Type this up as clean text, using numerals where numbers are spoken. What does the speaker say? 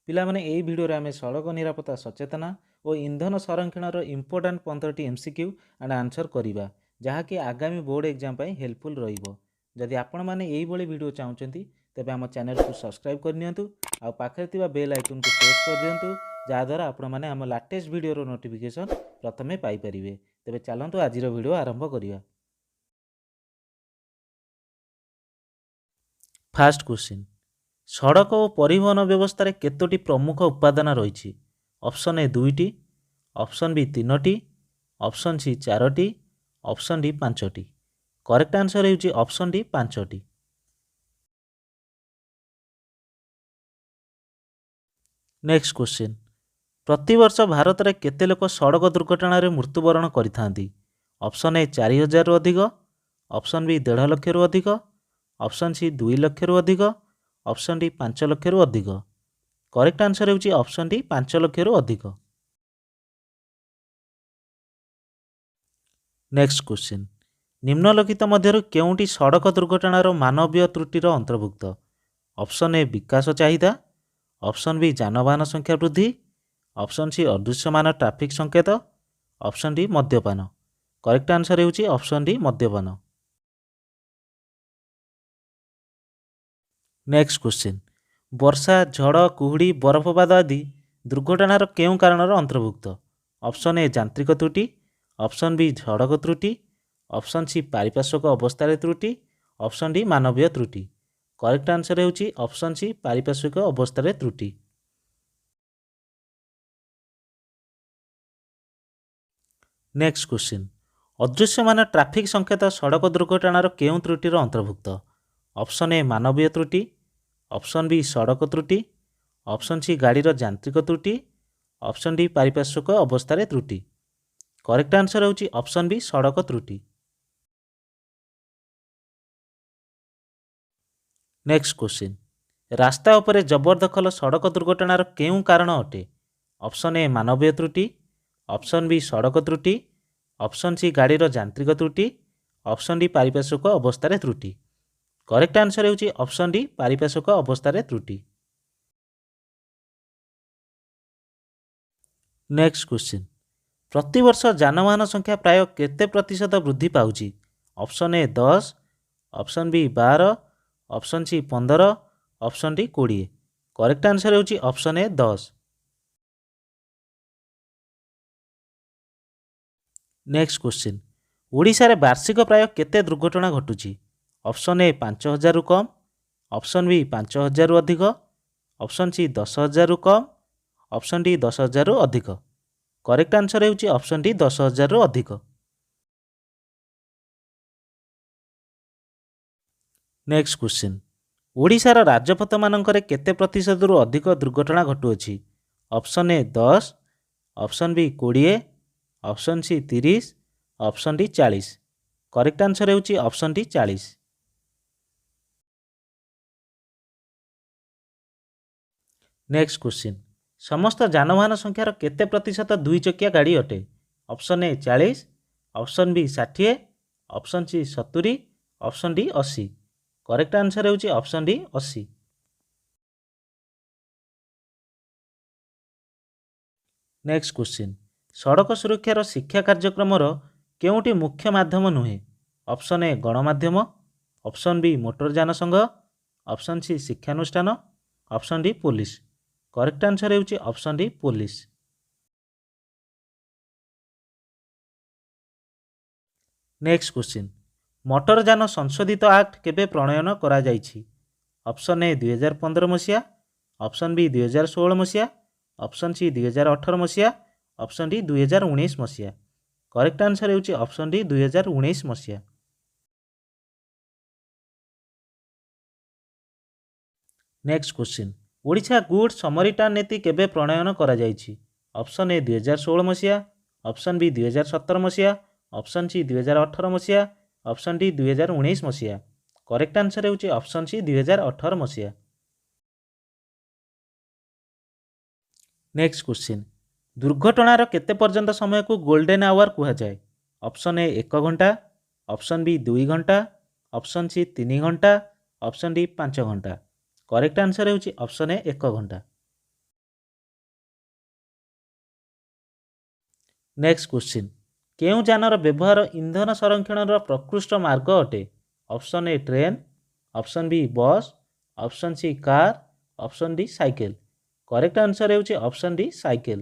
ପିଲାମାନେ, ଏହି ଭିଡ଼ିଓରେ ଆମେ ସଡ଼କ ନିରାପତ୍ତା ସଚେତନା ଓ ଇନ୍ଧନ ସଂରକ୍ଷଣର ଇମ୍ପୋର୍ଟାଣ୍ଟ 15ଟି ଏମ୍ସିକ୍ୟୁ ଆଣ୍ଡ ଆନ୍ସର୍ କରିବା, ଯାହାକି ଆଗାମୀ ବୋର୍ଡ଼ ଏକ୍ଜାମ୍ ପାଇଁ ହେଲ୍ପଫୁଲ୍ ରହିବ। ଯଦି ଆପଣମାନେ ଏଇଭଳି ଭିଡ଼ିଓ ଚାହୁଁଛନ୍ତି, ତେବେ ଆମ ଚ୍ୟାନେଲକୁ ସବସ୍କ୍ରାଇବ୍ କରିନିଅନ୍ତୁ ଆଉ ପାଖରେ ଥିବା ବେଲ୍ ଆଇକନ୍କୁ ପ୍ରେସ୍ କରିଦିଅନ୍ତୁ, ଯାହାଦ୍ୱାରା ଆପଣମାନେ ଆମ ଲାଟେଷ୍ଟ ଭିଡ଼ିଓର ନୋଟିଫିକେସନ୍ ପ୍ରଥମେ ପାଇପାରିବେ। ତେବେ ଚାଲନ୍ତୁ, ଆଜିର ଭିଡ଼ିଓ ଆରମ୍ଭ କରିବା। ଫାର୍ଷ୍ଟ କ୍ୱେଶ୍ଚିନ୍, ସଡ଼କ ଓ ପରିବହନ ବ୍ୟବସ୍ଥାରେ କେତୋଟି ପ୍ରମୁଖ ଉପାଦାନ ରହିଛି? ଅପସନ୍ ଏ ଦୁଇଟି, ଅପସନ୍ ବି ତିନୋଟି, ଅପସନ୍ ସି ଚାରୋଟି, ଅପସନ୍ ଡି ପାଞ୍ଚଟି। କରେକ୍ଟ ଆନ୍ସର୍ ହେଉଛି ଅପସନ୍ ଡି ପାଞ୍ଚଟି। ନେକ୍ସଟ କ୍ୱେଶ୍ଚିନ୍, ପ୍ରତିବର୍ଷ ଭାରତରେ କେତେ ଲୋକ ସଡ଼କ ଦୁର୍ଘଟଣାରେ ମୃତ୍ୟୁବରଣ କରିଥାନ୍ତି? ଅପସନ୍ ଏ 4000ରୁ ଅଧିକ, ଅପସନ୍ ବି 1.5 ଲକ୍ଷରୁ ଅଧିକ, ଅପସନ୍ ସି 2 ଲକ୍ଷରୁ ଅଧିକ, ଅପସନ୍ ଡି 5 ଲକ୍ଷରୁ ଅଧିକ। କରେକ୍ଟ ଆନ୍ସର୍ ହେଉଛି ଅପସନ୍ ଡି 5 ଲକ୍ଷରୁ ଅଧିକ। ନେକ୍ସଟ କ୍ୱେଶ୍ଚିନ୍, ନିମ୍ନଲିଖିତ ମଧ୍ୟରୁ କେଉଁଟି ସଡ଼କ ଦୁର୍ଘଟଣାର ମାନବୀୟ ତ୍ରୁଟିର ଅନ୍ତର୍ଭୁକ୍ତ? ଅପସନ୍ ଏ ବିକାଶ ଚାହିଦା, ଅପସନ୍ ବି ଯାନବାହନ ସଂଖ୍ୟା ବୃଦ୍ଧି, ଅପସନ୍ ସି ଅଦୃଶ୍ୟମାନ ଟ୍ରାଫିକ୍ ସଂକେତ, ଅପସନ୍ ଡି ମଦ୍ୟପାନ। କରେକ୍ଟ ଆନ୍ସର୍ ହେଉଛି ଅପସନ୍ ଡି ମଦ୍ୟପାନ। ନେକ୍ସଟ କ୍ୱେଶ୍ଚିନ୍, ବର୍ଷା, ଝଡ଼, କୁହୁଡ଼ି, ବରଫପାତ ଆଦି ଦୁର୍ଘଟଣାର କେଉଁ କାରଣର ଅନ୍ତର୍ଭୁକ୍ତ? ଅପସନ୍ ଏ ଯାନ୍ତ୍ରିକ ତ୍ରୁଟି, ଅପସନ୍ ବି ସଡ଼କ ତ୍ରୁଟି, ଅପସନ୍ ସି ପାରିପାର୍ଶ୍ୱିକ ଅବସ୍ଥାରେ ତ୍ରୁଟି, ଅପସନ୍ ଡି ମାନବୀୟ ତ୍ରୁଟି। କରେକ୍ଟ ଆନ୍ସର୍ ହେଉଛି ଅପସନ୍ ସି ପାରିପାର୍ଶ୍ୱିକ ଅବସ୍ଥାରେ ତ୍ରୁଟି। ନେକ୍ସଟ କ୍ୱେଶ୍ଚିନ୍, ଅଦୃଶ୍ୟମାନ ଟ୍ରାଫିକ୍ ସଂକେତ ସଡ଼କ ଦୁର୍ଘଟଣାର କେଉଁ ତ୍ରୁଟିର ଅନ୍ତର୍ଭୁକ୍ତ? ଅପସନ୍ ଏ ମାନବୀୟ ତ୍ରୁଟି, ଅପସନ୍ ବି ସଡ଼କ ତ୍ରୁଟି, ଅପସନ୍ ସି ଗାଡ଼ିର ଯାନ୍ତ୍ରିକ ତ୍ରୁଟି, ଅପସନ୍ ଡି ପାରିପାର୍ଶ୍ୱିକ ଅବସ୍ଥାରେ ତ୍ରୁଟି। କରେକ୍ଟ ଆନ୍ସର୍ ହେଉଛି ଅପସନ୍ ବି ସଡ଼କ ତ୍ରୁଟି। ନେକ୍ସଟ କ୍ୱେଶ୍ଚିନ୍, ରାସ୍ତା ଉପରେ ଜବରଦଖଲ ସଡ଼କ ଦୁର୍ଘଟଣାର କେଉଁ କାରଣ ଅଟେ? ଅପସନ୍ ଏ ମାନବୀୟ ତ୍ରୁଟି, ଅପସନ୍ ବି ସଡ଼କ ତ୍ରୁଟି, ଅପସନ୍ ସି ଗାଡ଼ିର ଯାନ୍ତ୍ରିକ ତ୍ରୁଟି, ଅପସନ୍ ଡି ପାରିପାର୍ଶ୍ୱିକ ଅବସ୍ଥାରେ ତ୍ରୁଟି। କରେକ୍ଟ ଆନ୍ସର୍ ହେଉଛି ଅପସନ୍ ଡି ପାରିପାର୍ଶ୍ୱିକ ଅବସ୍ଥାରେ ତ୍ରୁଟି। ନେକ୍ସଟ କ୍ୱେଶ୍ଚିନ୍, ପ୍ରତିବର୍ଷ ଯାନବାହନ ସଂଖ୍ୟା ପ୍ରାୟ କେତେ ପ୍ରତିଶତ ବୃଦ୍ଧି ପାଉଛି? Option A 10, option B 12, option C 15, option D 20। Correct answer ହେଉଛି ଅପସନ୍ ଏ 10। ନେକ୍ସଟ କ୍ୱେଶ୍ଚିନ୍, ଓଡ଼ିଶାରେ ବାର୍ଷିକ ପ୍ରାୟ କେତେ ଦୁର୍ଘଟଣା ଘଟୁଛି? Option A 5000ରୁ com, option B 5000ରୁ ଅଧିକ, ଅପସନ୍ ସି 10,000ରୁ କମ୍, ଅପସନ୍ ଡି 10,000ରୁ ଅଧିକ। କରେକ୍ଟ ଆନ୍ସର୍ ହେଉଛି ଅପସନ୍ ଡି 10,000ରୁ ଅଧିକ। ନେକ୍ସଟ କ୍ୱେଶ୍ଚିନ୍, ଓଡ଼ିଶାର ରାଜପଥମାନଙ୍କରେ କେତେ ପ୍ରତିଶତରୁ ଅଧିକ ଦୁର୍ଘଟଣା ଘଟୁଅଛି? Option A 10, option B 20, option C 30, option D 40। Correct answer ହେଉଛି ଅପସନ୍ ଡି 40। ନେକ୍ସଟ କ୍ୱେଶ୍ଚିନ୍, ସମସ୍ତ ଯାନବାହନ ସଂଖ୍ୟାର କେତେ ପ୍ରତିଶତ ଦୁଇ ଚକିଆ ଗାଡ଼ି ଅଟେ? Option A 40, option B 60, option C 70, option D 80। Correct answer ହେଉଛି ଅପସନ୍ ଡି 80। ନେକ୍ସଟ କ୍ୱେଶ୍ଚିନ୍, ସଡ଼କ ସୁରକ୍ଷାର ଶିକ୍ଷା କାର୍ଯ୍ୟକ୍ରମର କେଉଁଟି ମୁଖ୍ୟ ମାଧ୍ୟମ ନୁହେଁ? ଅପସନ୍ ଏ ଗଣମାଧ୍ୟମ, ଅପସନ୍ ବି ମୋଟରଯାନ ସଂଘ, ଅପସନ୍ ସି ଶିକ୍ଷାନୁଷ୍ଠାନ, option D police. Correct answer ହେଉଛି option D police. Next question, ମଟରଯାନ ସଂଶୋଧିତ ଆକ୍ଟ କେବେ ପ୍ରଣୟନ କରାଯାଇଛି? ଅପସନ୍ ଏ 2015 ମସିହା, ଅପସନ୍ ବି 2016 ମସିହା, ଅପସନ୍ ସି 2018 ମସିହା, ଅପସନ୍ ଡି 2019 ମସିହା। କରେକ୍ଟ ଆନ୍ସର୍ ହେଉଛି ଅପସନ୍ ଡି 2019 ମସିହା। ନେକ୍ସଟ କ୍ୱେଶ୍ଚିନ୍, ଓଡ଼ିଶା ଗୁଡ୍ ସମରିଟାନ୍ ନୀତି କେବେ ପ୍ରଣୟନ କରାଯାଇଛି? ଅପସନ୍ ଏ 2016 ମସିହା, ଅପସନ୍ ବି 2017 ମସିହା, ଅପସନ୍ ସି 2018 ମସିହା, ଅପସନ୍ ଡି 2019 ମସିହା। କରେକ୍ଟ ଆନ୍ସର୍ ହେଉଛି ଅପସନ୍ ସି 2018 ମସିହା। ନେକ୍ସଟ କ୍ୱେଶ୍ଚିନ୍, ଦୁର୍ଘଟଣାର କେତେ ପର୍ଯ୍ୟନ୍ତ ସମୟକୁ ଗୋଲ୍ଡେନ୍ ଆୱାର କୁହାଯାଏ? ଅପସନ୍ ଏ 1 ଘଣ୍ଟା, ଅପସନ୍ ବି 2 ଘଣ୍ଟା, ଅପସନ୍ ସି 3 ଘଣ୍ଟା, ଅପସନ୍ ଡି 5 ଘଣ୍ଟା। କରେକ୍ଟ ଆନ୍ସର୍ ହେଉଛି ଅପସନ୍ ଏ 1 ଘଣ୍ଟା। ନେକ୍ସଟ କ୍ୱେଶ୍ଚିନ୍, କେଉଁ ଯାନର ବ୍ୟବହାର ଇନ୍ଧନ ସଂରକ୍ଷଣର ପ୍ରକୃଷ୍ଟ ମାର୍ଗ ଅଟେ? Option A train, option B bus, option C car, option D cycle. Correct answer ହେଉଛି ଅପସନ୍ ଡି ସାଇକେଲ।